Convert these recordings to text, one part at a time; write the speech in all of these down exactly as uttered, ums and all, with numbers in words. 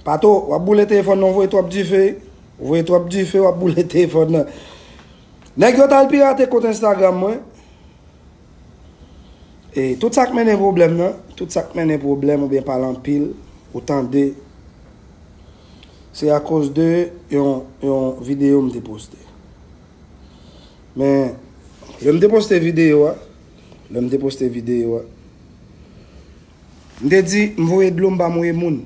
Pato, w ap boule telefòn nan, w voye twòp dife. W voye twòp dife, w ap boule telefòn nan. Nèg yo t al pirate kont Instagram mwen. E tout sa k mennen pwoblèm nan, tout sa k mennen pwoblèm oubyen pale anpil, ou tande, se akoz de yon, yon videyo m te poste. Men, lè m te poste videyo a, lè m te poste videyo a, m te di, m voye dlo, m pa mouye moun.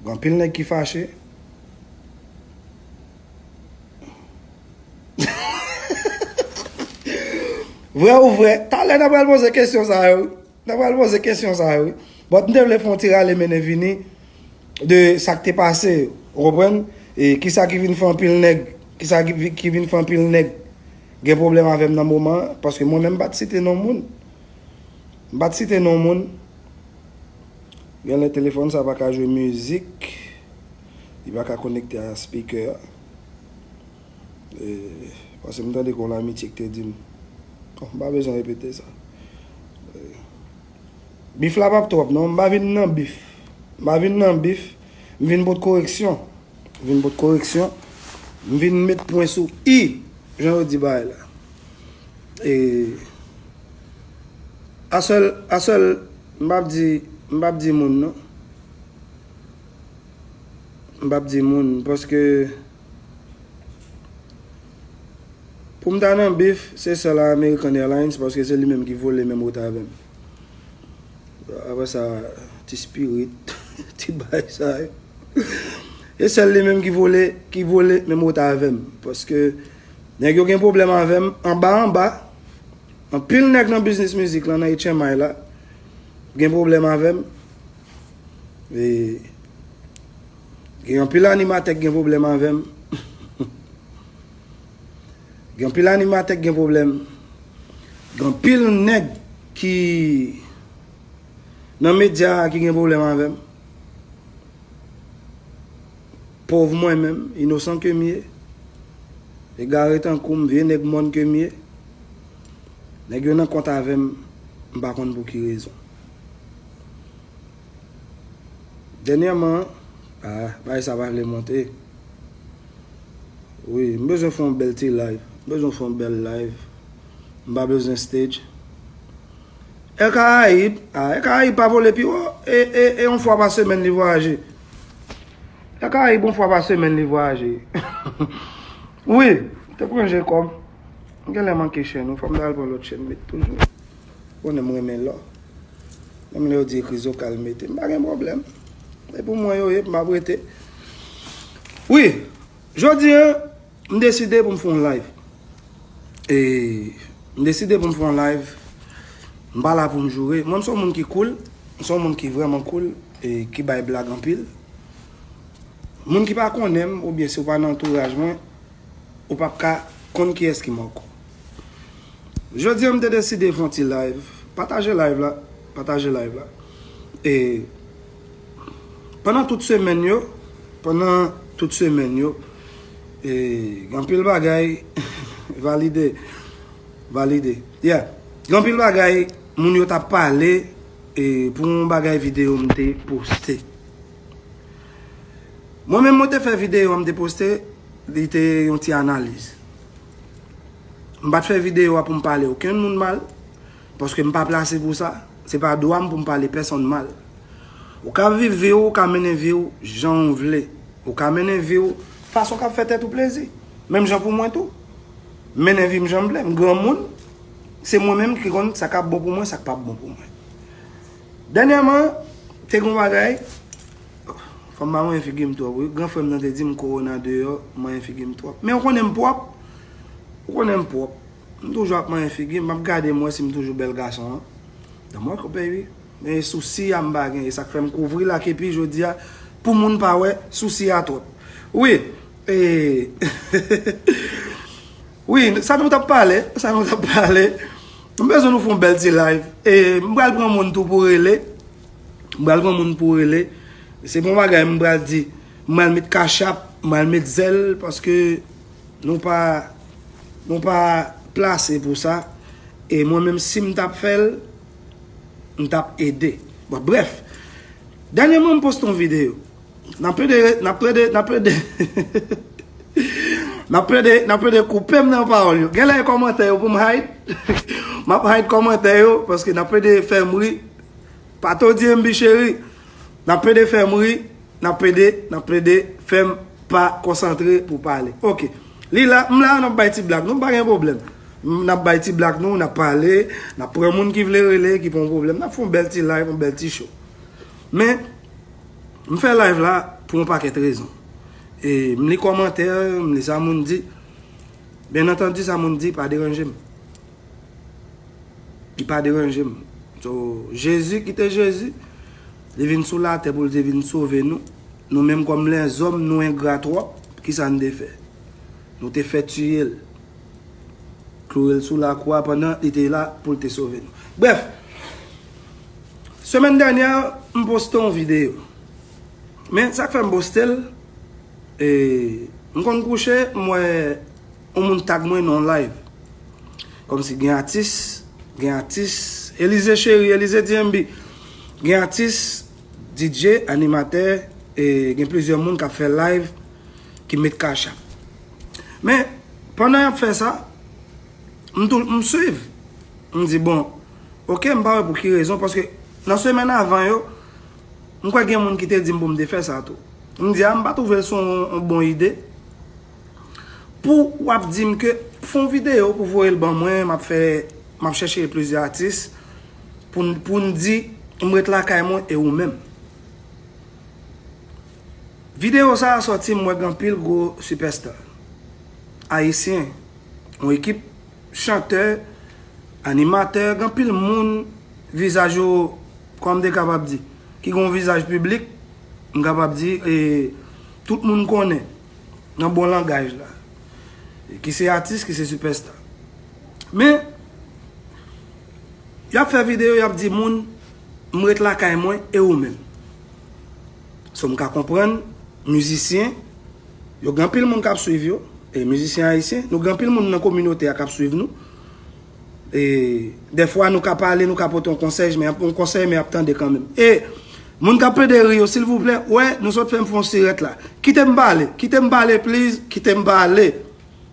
Gen anpil nèg ki fache. Vrè ou vrè, talè n a pral poze kesyon sa yo. N a pral poze kesyon sa yo, wi. But m te vle fè yon ti rale mennen vini de sa k te pase, ou konprann? E kisa ki vin fè anpil nèg, kisa ki, vi- ki vin fè anpil nèg gen pwoblèm avè m nan moman an, paske mwen menm m pa t site non moun. M pa t site non moun. Genlè telefòn sa pa ka jwe mizik, li pa ka konekte a speaker. E, paske m tande gen yon lamitye ki te di m, bon, m pa bezwen repete sa. E, bif la p ap twòp, non, m pa vin nan bif. M pa vin nan bif, m vin pot koreksyon. M vin pot koreksyon. M vin met pwen sou i, jan yo di bagay la. E, a sèl, a sèl, m p ap di, m p ap di moun, non. M p ap di moun, paske pou m ta nan bif, se sèl a American Airlines, paske se li menm ki vole menm wout avè m. Apre sa, ti spirit, ti bagay sa yo. E sèl li menm ki vole, ki vole menm wout avè m. Paske nèg yo gen pwoblèm avè m, anba, anba. Anpil nèg nan biznis mizik lan, nan H M I la, gen pwoblèm avè m. E gen anpil animatè k gen pwoblèm avè m. Gen anpil animatè k gen pwoblèm. Gen anpil nèg ki nan medya a ki gen pwoblèm avè m. Pòv mwen menm, inosan ke m ye. Egare tankou m, vye nèg mòn ke m ye. Nèg yo nan kont avè m, m pa konn pou ki rezon. Dènyèman, ah, bagay sa pa vle monte. Wi, m bezwen fè yon bèl ti live. M bezwen fè yon bèl live. M pa bezwen stage. Air Caraïbes, ah, Air Caraïbes pa vole pi wo. E, e, e yon fwa pa semèn li vwayaje. Air Caraïbes, yon fwa pa semèn li vwayaje. Wi, te pran Jacob. M genlè manke chèn, wi, fò m ta al pran lòt chèn, met toujou. Konnen m renmen lò. Menm lè yo di ekri Zokal mete, m pa gen pwoblèm. E pou mwen yo ye, m ap rete. Wi, jodi a, m deside pou m fè yon live. E m deside pou m fè yon live. M pa la pou m joure. Mwen, m se yon moun ki cool. M se yon moun ki vrèman cool e ki bay blag anpil. Moun ki pa konnen m, oubyen si w pa nan antouraj mwen, ou p ap ka konn kiyès ki Marco. Jodi a, m te deside fè yon ti live. Pataje live la. Pataje live la. E pandan tout semèn yo, pandan tout semèn yo, e gen anpil bagay, valide, valide. Yeah. Gen anpil bagay, moun yo t ap pale, e pou yon bagay videyo m te poste. Mwen menm, mwen te fè videyo a, m te poste, li te yon ti analiz. M pa t fè videyo a pou m pale okenn moun mal, paske m pa plase pou sa. Se pa dwa m pou m pale pèsonn mal. Ou ka viv vi w, ou ka mennen vi w jan w vle. Ou ka mennen vi w fason k ap fè tèt ou plezi. Menm jan pou mwen tou. Mennen vi m jan m vle. M granmoun, se mwen menm ki konn sa k ap bon pou mwen, sa k p ap bon pou mwen. Dènyèman, te gen yon bagay, fò m pa manyen figi m twòp, wi. Gran frè m nan te di m kowona deyò, manyen figi m twòp. Men ou konnen m pwòp. Ou konnen m pwòp. M toujou ap manyen figi m, m ap gade m wè si m toujou bèl gason an. Dans Marco, baby. Men sousi a m pa gen, e sa k fè m kouvri l ak epi jodi a, pou moun pa wè sousi a twòp. Wi, e, wi, sa nou t ap pale, sa nou t ap pale. M bezwen nou fè yon bèl ti live. E m pral pran moun tou pou rele. M pral pran moun pou rele. Se pa yon bagay m pral di, m pral met kachap, m pral met zèl, paske nou pa, nou pa plase pou sa. E mwen menm, si m t ap fè l, m t ap ede. Bon, brèf, Dènyèman, m poste yon videyo. N ap plede, n ap plede, n ap plede. N ap plede, n ap plede koupe m nan pawòl yo. Genlè e kòmantè yo pou m hide. M ap hide kòmantè yo, paske n ap plede fè m ri. Pato di M B cheri. N ap plede fè m ri. N ap plede, n ap plede fè m pa konsantre pou pale. Ok. Li la, m la, n ap bay ti blag. Nou pa gen pwoblèm. N ap bay ti blag nou, n ap pale, n ap pran moun ki vle rele, ki pa yon pwoblèm. N ap fè yon bèl ti live, yon bèl ti show. Men, m fè live la pou yon pakèt rezon. E m li kòmantè, m li sa moun di. Byen antandi, sa moun di pa deranje m. Li pa deranje m. So, Jezi ki te Jezi, li vin sou latè pou l te vin sove nou. Nou menm kòm lèzòm, nou engra twòp. Kisa n te fè? Nou te fè tiye l. Kloure l sou lakwa pandan li te la pou l te sove nou. Brèf, semèn dènyè, m poste yon videyo. Men, sa k fè m poste l, e, m konn kouche, m wè yon moun tag mwen nan yon live. Kòmsi gen atis, gen atis, Elize Cheri, Elize D M B. Gen atis, D J, animatè, e gen plizyè moun k ap fè live, ki met Cash App. Men, pandan y ap fè sa, m tou, m swiv. M di, bon, ok, m pa wè pou ki rezon, paske nan semèn avan yo, m kwè gen moun ki te di m pou m te fè sa tou. M di, a, m pa twouve l se yon, yon bon ide. Pou w ap di m ke fè yon videyo pou voye l ban mwen, m ap fè, m ap chèche plizyè atis pou n, pou n di, m ret lakay mwen e ou menm. Videyo sa a sòti, m wè gen anpil gwo sipèsta ayisyen, yon ekip chantè, animatè, gen anpil moun, vizaj yo, kòman m te kapab di, ki gen yon vizaj piblik, m kapab di, e, tout moun konnen, nan bon langaj la, ki se atis, ki se sipèsta. Men, y ap fè videyo, y ap di moun, m ret lakay mwen, e ou menm? So, m ka konprann, mizisyen, yo gen anpil moun k ap swiv yo, e mizisyen ayisyen, nou gen anpil moun nan kominote a k ap swiv nou. E, dèfwa, nou ka pale, nou ka pote yon konsèy, men yon konsèy, men y ap tande kanmenm. E, moun k ap plede ri yo, silvouplè, wè, nou sot fè m fè yon sirèt la. Kite m pale, kite m pale, please, kite m pale.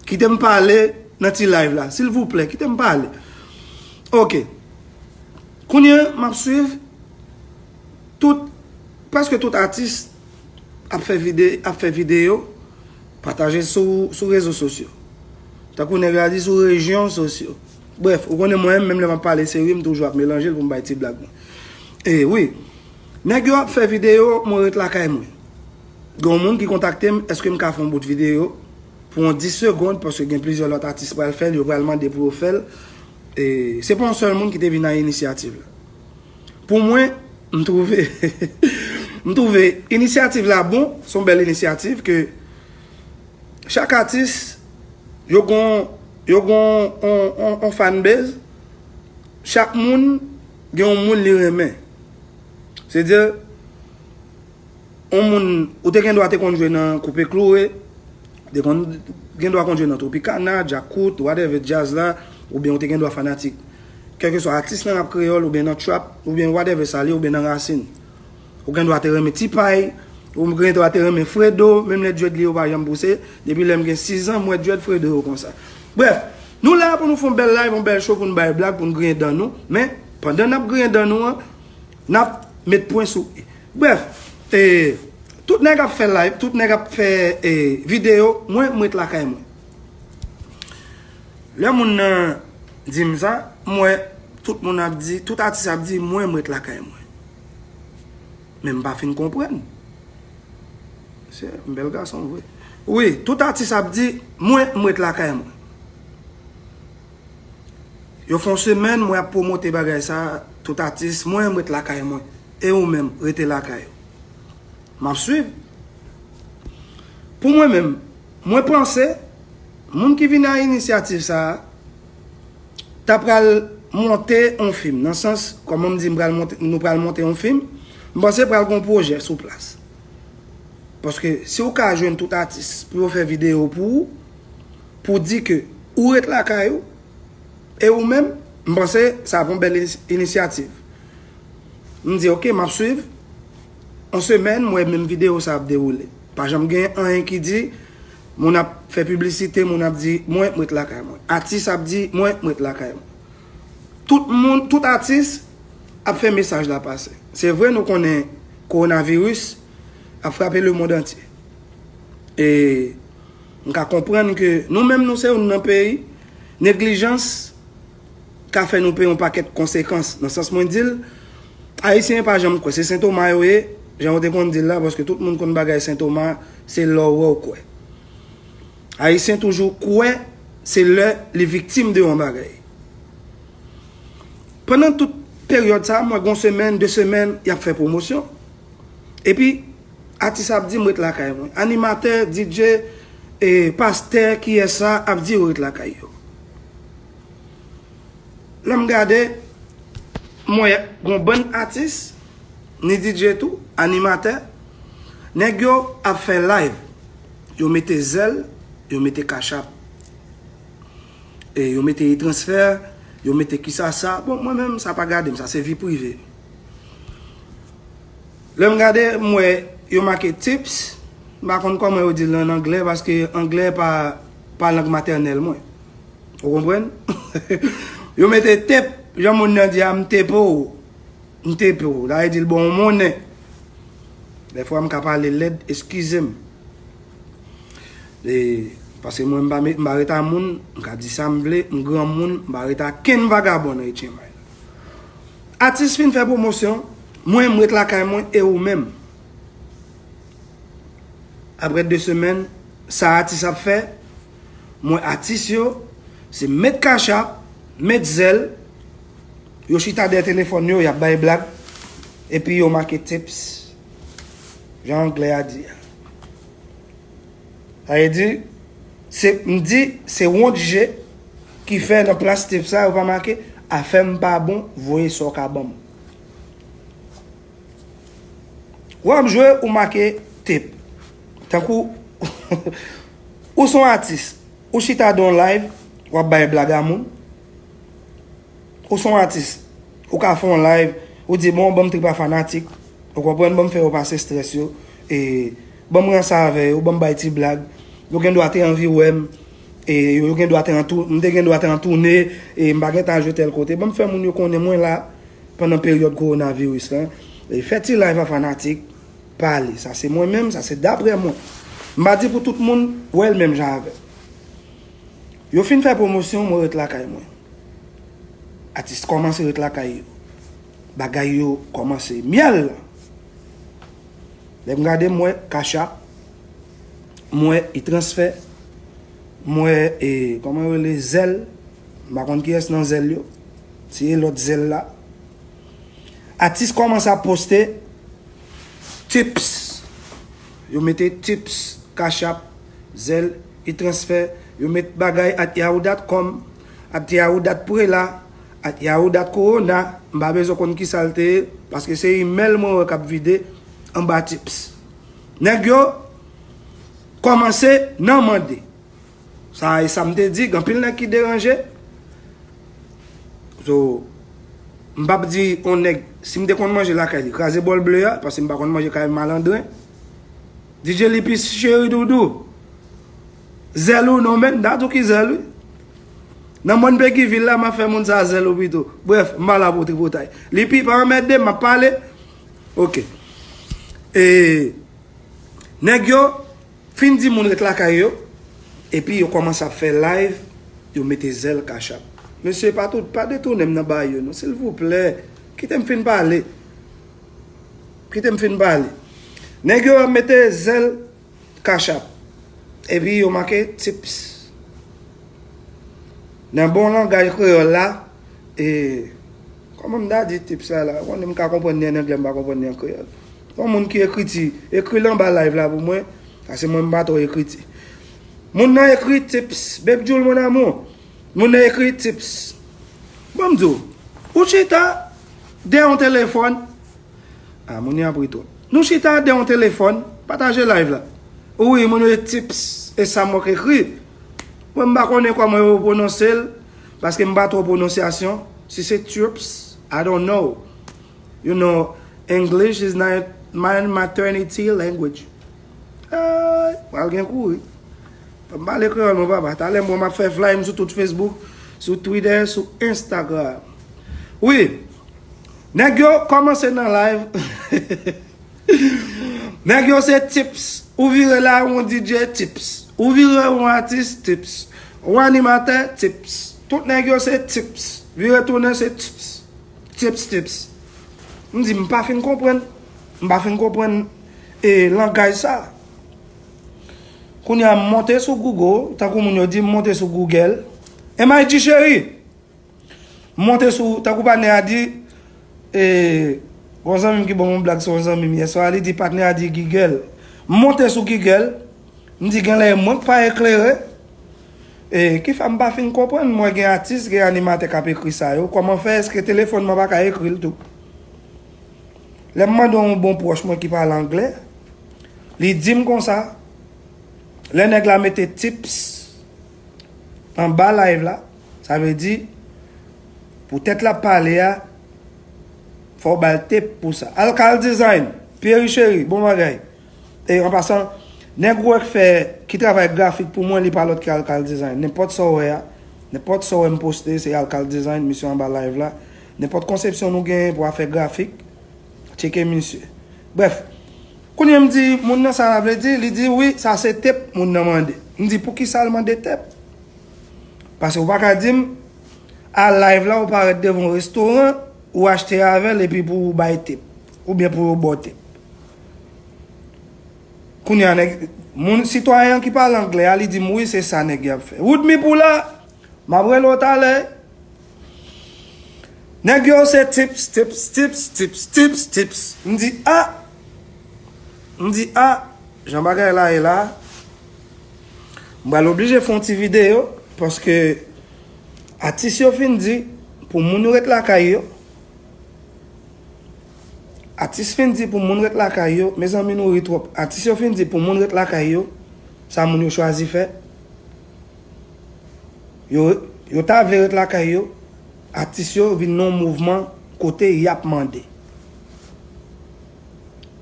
Kite m pale nan ti live la, silvouplè, kite m pale. Ok. Kounye a, m ap swiv tout, prèske tout atis ap fè vide-, ap fè videyo, pataje sou, sou rezo sosyo. Tankou nèg la di sou rejyon sosyo. Brèf, ou konnen mwen, menm lè m ap pale serye, m toujou ap melanje l pou m bay ti blag mwen. E wi, nèg yo ap fè videyo, mwen ret lakay mwen. Gen yon moun ki kontakte m, èske m ka fè yon bout videyo pou yon dis segonn, paske gen plizyè lòt atis pral fè l, yo pral mande pou yo fè l. E se pa yon sèl moun ki te vin ak inisyativ la. Pou mwen, m twouve, m twouve inisyativ la bon, se yon bèl inisyativ ke chak atis, yo gon, yo gon on, on, on fan base, chak moun gen yon moun li renmen. Se di, yon moun, ou te gen dwa te konn jwe nan Koupe Kloure, te konn gen dwa konn jwe nan Tropicana, Djakout, whatever, djaz la, oubyen ou te gen dwa fanatik kèlkeswa atis nan rap kreyòl, oubyen nan trap, oubyen whatever sa li, oubyen nan rasin. Ou gen dwa te renmen Ti Pay, ou gen dwa te renmen Fredo, menm lè dread li yo pa janm pouse, depi lè m gen sis zan, m wè dread Fredo yo konsa. Brèf, nou la pou nou fè yon bèl live, yon bèl show, pou nou bay blag, pou nou griyen dan nou, men pandan n ap griyen dan nou an, n ap met pwen sou i. Brèf, e, tout nèg ap fè live, tout nèg ap fè, e, videyo, mwen, m ret lakay mwen. Lè moun nan di m sa, m wè tout moun ap di, tout atis ap di, mwen, m ret lakay mwen. Men m pa fin konprann. Se yon bèl gason vre. Wi, tout atis ap di, mwen, m ret lakay mwen. Yo fè yon semèn, mwen ap pwomote bagay sa, tout atis, mwen, m ret lakay mwen. E ou menm, rete lakay ou. M ap swiv. Pou mwen menm, mwen panse, moun ki vin a inisyativ sa a, ta pral monte yon fim, nan sans, kòman m di m pral monte, nou pral monte yon fim, m panse pral gen yon pwojè sou plas. Paske si w ka jwenn tout atis pou yo fè videyo pou ou, pou di ke ou ret lakay ou, e ou menm, m panse sa ap yon bèl inis-, inisyativ. M di, ok, m ap swiv. Yon semèn, m wè menm videyo sa ap dewoule. Pa janm gen anyen ki di, moun ap fè piblisite, moun ap di, mwen, m ret lakay mwen. Atis ap di, mwen, m ret lakay mwen. Tout moun, tout atis ap fè mesaj la pase. Se vre, nou konnen kowonaviris ap frape lemonn antye. E m ka konprann ke nou menm, nou se youn nan peyi, neglijans ka fè nou peye yon pakèt konsekans. Nan sans mwen di l, Ayisyen pa janm kwè. Se Sentoma yo ye, jan yo te konn di l la, paske tout moun konn bagay Sentoma, se lè w wè w kwè. Ayisyen toujou kwè se lè li viktim de yon bagay. Pandan tout peryòd sa, mwen gon semèn, de semèn, y ap fè pwomosyon. Epi, atis ap di m ret lakay mwen. Animatè, D J, e pastè, kiyès sa, ap di yo ret lakay yo. Lè m gade, m wè gon bann atis, ni D J tou, animatè, nèg yo ap fè live. Yo mete Zelle, yo mete Cash App. E yo mete e-transfè, yo mete kisa sa. Bon, mwen menm, sa pa gade m, sa se vi prive. Lè m gade, m wè yo make tips. M pa konn kòman yo di l an anglè, paske anglè pa, pa lang matènèl mwen. Ou konprann? Yo mete tep, jan moun nan di a, m tepe w. M tepe w. Sa vle di l ba w monnen. Dèfwa m ka pale lèd, eskize m. E, paske mwen m pa met, m pa ret a moun, m ka di sa m vle, m granmoun, m pa ret a kenn vagabon nan Etchen May la. Atis fin fè pwomosyon, mwen m ret lakay mwen e ou menm. Apre de semèn, sa atis ap fè, mwen atis yo, se met Cash App, met Zelle, yo chita dèyè telefòn yo, y ap bay blag, epi yo make tips, jan anglè a di a. Sa vle di, se, m di, se wont je ki fè nan plas tips sa, yo pa make, afè m pa bon, voye sa w ka ban m. W ap jwe, ou make tip. Tankou, ou se yon atis, ou chita dan yon live, w ap bay blag a moun. Ou se yon atis, ou ka fè yon live, ou di, bon, ban m trip a fanatik. Ou konprann, ban m fè yo pase estrès yo. E, ban m ranse avè yo, ban m bay ti blag. Yo gen dwa te anvi wè m. E, yo, yo gen dwa te an tou-, m te gen dwa te an toune, e m pa gen tan al jwe tèl kote. Ban m fè moun yo konnen mwen la pandan peryòd kowonaviris la. E fè ti live a fanatik, pale. Sa se mwen menm, sa se daprè mwen. M pa di pou tout moun wè l menm jan avè m. Yo fin fè pwomosyon, mwen ret lakay mwen. Atis kòmanse ret lakay yo. Bagay yo kòmanse myèl. Lè m gade, m wè Cash App, m wè e-transfè, m wè, e, kòman yo rele, Zelle. M pa konn kiyès nan Zelle yo. Se e lòt Zelle la. Atis kòmanse ap poste tips. Yo mete tips, Cash App, Zelle, e-transfè, yo met bagay at yahoo dot com, at yahoo dot prela, at yahoo dot corona, m pa bezwen konn kisa l te ye, paske se imèl mwen wè k ap vide anba tips. Nèg yo kòmanse nan mande. Sa e sa m te di, gen anpil nèg ki deranje. So, m p ap di yon nèg, si m te konn manje lakay li, kraze bòl ble a, paske m pa konn manje kay malandren. D J Lipis, cheri doudou. Zèl ou non, men, dat ou ki zèl, wi. Nan mòn Pegivil la, m ap fè moun sa zèl ou pito. Brèf, m pa la pou tripotay. Lipi, pa anmède m, m ap pale. Ok. E, nèg yo, fin di moun ret lakay yo, epi yo kòmanse ap fè live, yo mete zèl Cash App. Mesye, pa tout, pa detounen m nan bagay yo, non, silvouplè. Kite m fin pale. Kite m fin pale. Nèg yo ap mete zèl Cash App. Epi yo make tips. Nan bon langaj kreyòl la, e, kòman m ta di tips la la? Ou konnen m ka konprann li an anglè, m pa konprann li an kreyòl. Yon moun ki ekriti, ekri l anba live la pou mwen, paske mwen m pa twò ekriti. Moun nan ekri tips, Baby Jewel mon amour. Moun nan ekri tips. Bon, m di w, ou chita dèyè yon telefòn, a, moun yo ap ri twòp. Nou chita dèyè yon telefòn, pataje live la. Wi, moun yo tips, e sa m wè k ekri. Mwen, m pa konnen kòman yo pwononse l, paske m pa twò pwononsyasyon. Si se tips, I don't know. You know, English is not my maternity language. Ay, pral gen kouri. Fò m pale kreyòl, mon papa. Talè m wè m ap fè fly m sou tout Facebook, sou Twitter, sou Instagram. Wi, nèg yo kòmanse nan live. Nèg yo se tips. Ou vire la, yon D J, tips. Ou vire yon atis, tips. Yon animatè, tips. Tout nèg yo se tips. Vire tounen, se tips. Tips, tips. M di, m pa fin konprann. M pa fin konprann e langaj sa. Kounye a, m monte sou Google, tankou moun yo di, m monte sou Google. M I G cheri! M monte sou, tankou patnè a di, e, gon zanmi m ki ban m yon blag sou yon zanmi m yèswa, li di patnè a di Gigèl. M monte sou Gigèl, m di genlè e mwen k pa eklere. E, ki fè m pa fin konprann, mwen gen atis, gen animatè k ap ekri sa yo. Kòman fè, èske telefòn mwen pa ka ekri l tou? Lè m mande yon bon pwòch mwen ki pale anglè, li di m konsa, lè nèg la mete tips anba live la, sa vle di, poutèt l ap pale a, fò w ba l tep pou sa. Alkal Design, Pierre Chery, bon bagay. E an pasan, nèg ou wè k fè, ki travay grafik pou mwen, li pa lòt ke Alkal Design. Nenpòt sa w wè a, nenpòt sa w wè m poste, se Alkal Design, misye anba live la. Nenpòt konsepsyon nou genyen pou afè grafik, tcheke misye. Brèf, kounye a m di, moun nan sa l vle di, li di, wi, sa se tep moun nan mande. M di, poukisa l mande tep? Paske ou pa ka di m, a live la, ou parèt devan yon restoran, ou achte avè l, epi pou ou bay tep. Oubyen pou yo ba w tep. Kounye a, nèg, moun sitwayen an ki pale anglè a, li di m, wi, se sa nèg y ap fè. Woodmy Poula, m ap rele w talè. Nèg yo se tips, tips, tips, tips, tips, tips. M di, a! M di, a! Jan bagay la ye la, m pral oblije fè yon ti videyo, paske atis yo fin di pou moun yo ret lakay yo. Atis fin di pou moun ret lakay yo, mezanmi nou ri twòp. Atis yo fin di pou moun ret lakay yo, sa moun yo chwazi fè. Yo, yo ta vle ret lakay yo, atis yo vin nan yon mouvman kote y ap mande.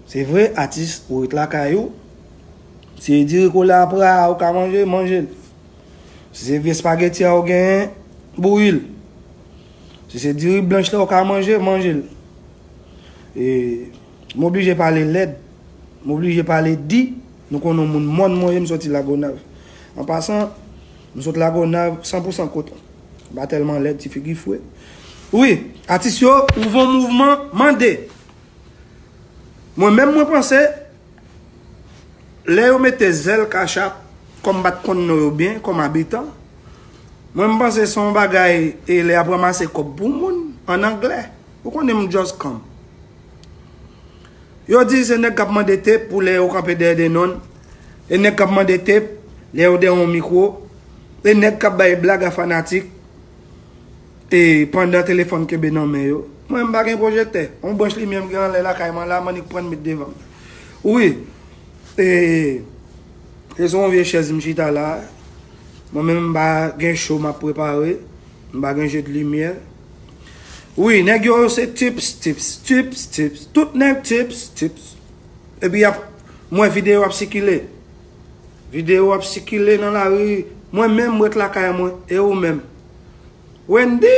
Se vre, atis, ou ret lakay ou. Si e diri kola a pra a ou ka manje, manje l. Si se vye espageti a ou genyen, bouyi l. Si se diri blanch la ou ka manje, manje l. E, m oblije pale lèd, m oblije pale di, nou konnen yon moun mòn mwen ye, m soti Lagonav. An pasan, m sot Lagonav san pou san koton. M pa tèlman lèd, ti figi fre. Wi, atis yo, ou van mouvman, mande. Mwen menm mwen panse, lè yo mete zèl Cash App, kòm m pa t konn non yo byen, kòm abitan, mwen m panse se yon bagay, e lè y ap ranmase kòb pou moun, an anglè. Ou konnen m just come. Yo di se nèg k ap mande tep pou lè yo kanpe dèyè de nonn. E nèg k ap mande tep lè yo dèyè yon mikwo. E nèg k ap bay blag a fanatik. E pandan telefòn kenbe nan men yo. Mwen, m pa gen pwojektè. Yon branch limyè m gen anlè lakay mwen la, m annik pran met devan m. Wi. E, e se yon vye chèz m chita la. Mwen menm, m pa gen cho m ap prepare. M pa gen je de limyè. Wi, nèg yo, yo se tips, tips, tips, tips. Tout nèg tips, tips. Epi y ap, m wè videyo ap sikile. Videyo ap sikile nan lari. Mwen menm, m ret lakay mwen. E ou menm? Wendy!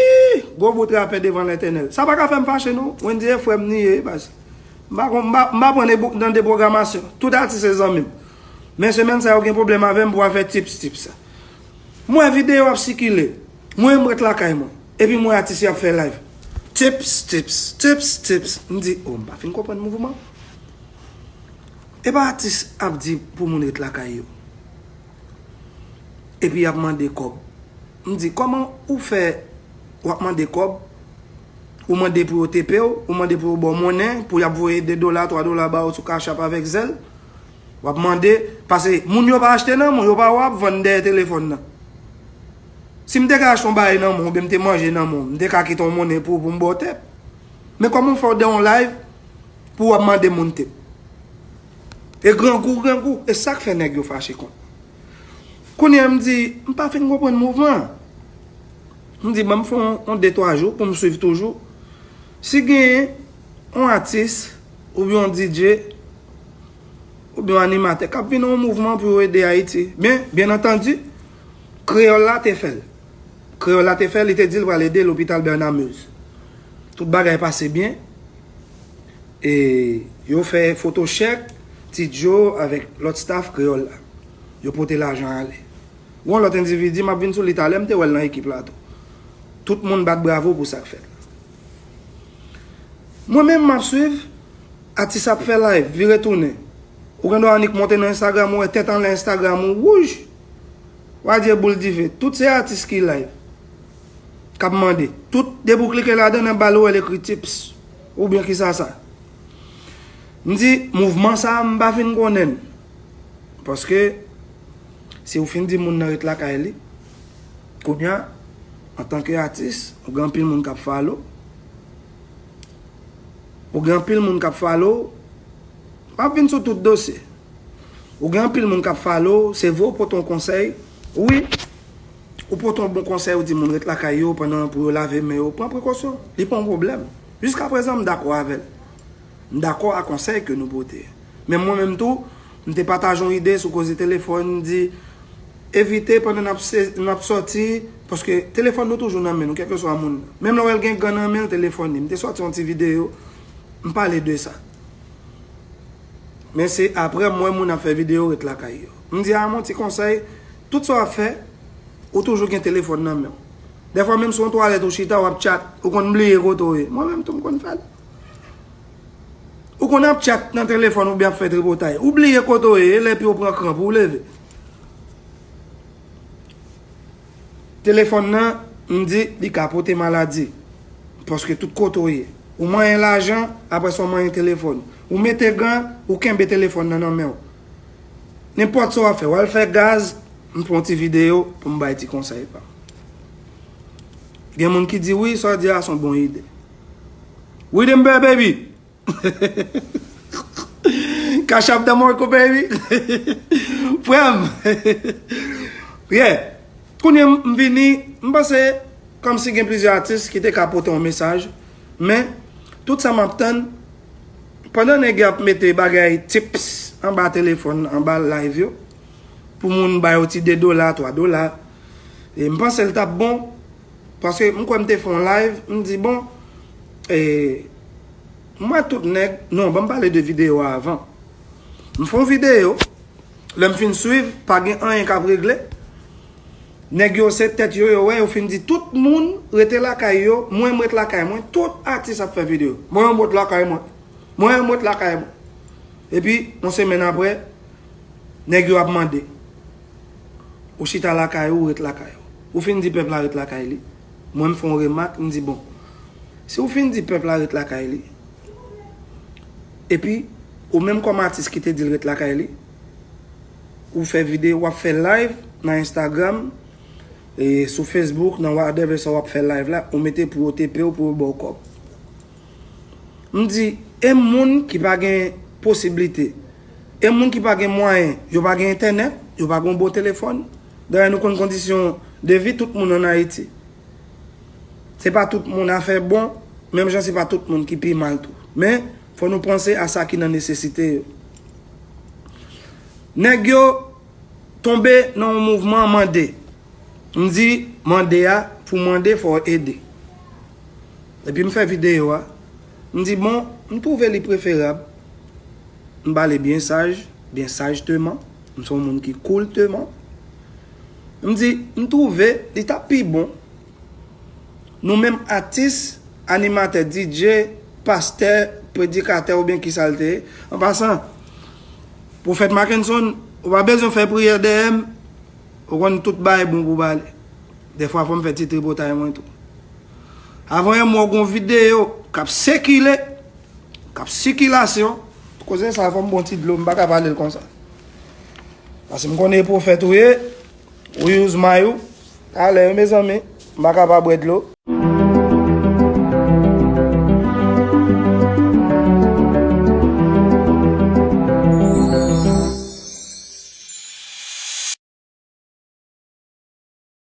Gwo bout rapè devan Letènèl. Sa pa ka fè m fache, non. Wendy e frè m ni ye, baz. M pa konn, m pa, m pa pran de, nan de pwogramasyon. Tout atis se zanmi m. Men semèn sa yo gen pwoblèm avè m pou afè tips, tips sa. M wè videyo ap sikile. Mwen, m ret lakay mwen. Epi m wè atis yo ap fè live. Tips, tips, tips, tips. M di, o, m pa fin konprann mouvman. E pa atis ap di pou moun ret lakay yo. Epi y ap mande kòb. M di, kòman ou fè w ap mande kòb? Ou mande pou yo tepe w, ou mande pou yo ba w monnen, pou y ap voye de dola, twa dola ba w sou Cash App avèk zèl. W ap mande, paske moun yo pa achte nan men w, yo pa wè w ap vann dèyè telefòn nan. Si m te ka achte yon bagay nan men w, oubyen m te manje nan men w, m te ka kite yon monnen pou, pou m ba w tep. Men kòman w fè w dèyè yon live pou w ap mande moun tep? E grangou, grangou, e sa k fè nèg yo fache konn. Kounye a m di, m pa fin konprann mouvman an. M di, ban m fè yon, yon de twa jou pou m swiv toujou. Si genyen yon atis oubyen yon D J, oubyen yon animatè k ap vin nan yon mouvman pou yo ede Ayiti. Men, byen antandi, Kreyòl la te fè l. Kreyòl la te fè l, li te di l pral ede lopital Bernard Meuze. Tout bagay pase byen. E yo fè foto chèk, Ti Djo avèk lòt staff Kreyòl la. Yo pote lajan ale. Gon lòt endividi, m ap vin sou li talè, m te wè l nan ekip la tou. Tout moun bat bravo pou sa k fèt la. Mwen menm, m ap swiv, atis ap fè live, vire tounen. Ou gen dwa annik monte nan Instagram, ou wè tèt anlè Instagram ou wouj. W a di e boul dife. Tout se atis ki live, k ap mande. Tout, depi w klike ladan, nan ba l ou wè l ekri tips. Oubyen ki sa sa. M di, mouvman sa a, m pa fin konnen l. Paske, si w fin di moun nan ret lakay li, kounye a, antanke atis, ou gen anpil moun k ap follow. Ou gen anpil moun k ap follow. M ap vin sou tout dosye. Ou gen anpil moun k ap follow, se vre ou pote yon konsèy. Wi, ou pote yon bon konsèy, ou di moun ret lakay yo pandan pou yo lave men yo, pran prekosyon. Li pa yon pwoblèm. Jiskaprezan, m dakò avè l. M dakò a konsèy ke nou pote. Men mwen menm tou, m te pataje yon ide sou koze telefòn, m di, evite pandan n ap se- n ap sòti, paske telefòn nou toujou nan men nou, kèlkeswa moun nan. Menm lè w wè l gen gan nan men l, telefòn li. M te sòti yon ti videyo, m pale de sa. Men se apre m wè moun ap fè videyo ret lakay yo. M di, a, m yon ti konsèy, tout sa w ap fè, ou toujou gen telefòn nan men w. Dèfwa menm si w yon twalèt ou chita, w ap tchat, ou konn bliye kote w ye. Mwen menm tou m konn fè l. Ou konn ap tchat nan telefòn oubyen ap fè tripotay. Ou bliye kote w ye, e lè pye w pran kranp, ou leve. Telefòn nan, m di, li ka pote maladi. Paske tout kote w ye. Ou manyen lajan, apre sa w manyen telefòn. Ou mete gan, ou kenbe telefòn nan nan men w. Nenpòt sa w ap fè, w al fè gaz, m fè yon ti videyo pou m bay ti konsèy pa m. Gen moun ki di, wi, sa w di a se yon bon ide. Wi, Denver, baby! Cash App dan Marco, baby! Frè m! Yeah! Kounye a m vini, m panse kòmsi gen plizyè atis ki te ka pote yon mesaj, men tout sa m ap tann, pandan nèg yo ap mete bagay tips anba telefòn, anba live yo, pou moun ba yo ti de dola, twa dola, e m panse l t ap bon, paske m kwè m te fè yon live, m di, bon, e, m wè tout nèg, non, ban m pale de videyo a avan. M fè yon videyo, lè m fin swiv, pa gen anyen k ap regle. Nèg yo se tèt yo, yo wè, yo fin di tout moun rete lakay yo, mwen m ret lakay mwen, tout atis ap fè videyo. Mwen menm m ret lakay mwen. Mwen menm m ret lakay mwen. Epi, yon semèn apre, nèg yo ap mande. Ou chita lakay ou, ou ret lakay ou. Ou fin di pèp la ret lakay li. Mwen m fè yon remak, m di bon. Si w fin di pèp la ret lakay li, epi ou menm kòm atis ki te di l ret lakay li, ou fè videyo, w ap fè live nan Instagram, e sou Facebook, nan whatever sa w ap fè live la, ou mete pou yo tepe w, pou yo ba w kòb. M di, e moun ki pa gen posiblite, e moun ki pa gen mwayen, yo pa gen entènèt, yo pa gen yon bon telefòn. Dayè nou konn kondisyon de vi tout moun ann Ayiti. Se pa tout moun afè bon, menm jan se pa tout moun ki pi mal tou. Men, fò nou panse a sa ki nan nesesite yo. Nèg yo tonbe nan yon mouvman mande. M di, mande a, pou mande, fò w ede. Epi m fè videyo a. M di, bon, m twouve li preferab. M pale byen saj, byen sajteman. M se yon moun ki koulteman. M di, m twouve li t ap pi bon. Nou menm atis, animatè, D J, pastè, predikatè oubyen kisa l te ye. An pasan, Pwofèt Mackenson, ou pa bezwen fè priyè dèyè m, ou konn tout bagay bon pou pale. Dèfwa fò m fè ti tripotay mwen tou. Avan yè m wè w gen yon videyo k ap sikile, k ap sikilasyon. Koze sa fò m bon ti dlo, m pa ka pale l konsa. Paske m konnen e pwofèt ou ye, ou use may ou. Talè, mezanmi, m pa ka pa bwè dlo.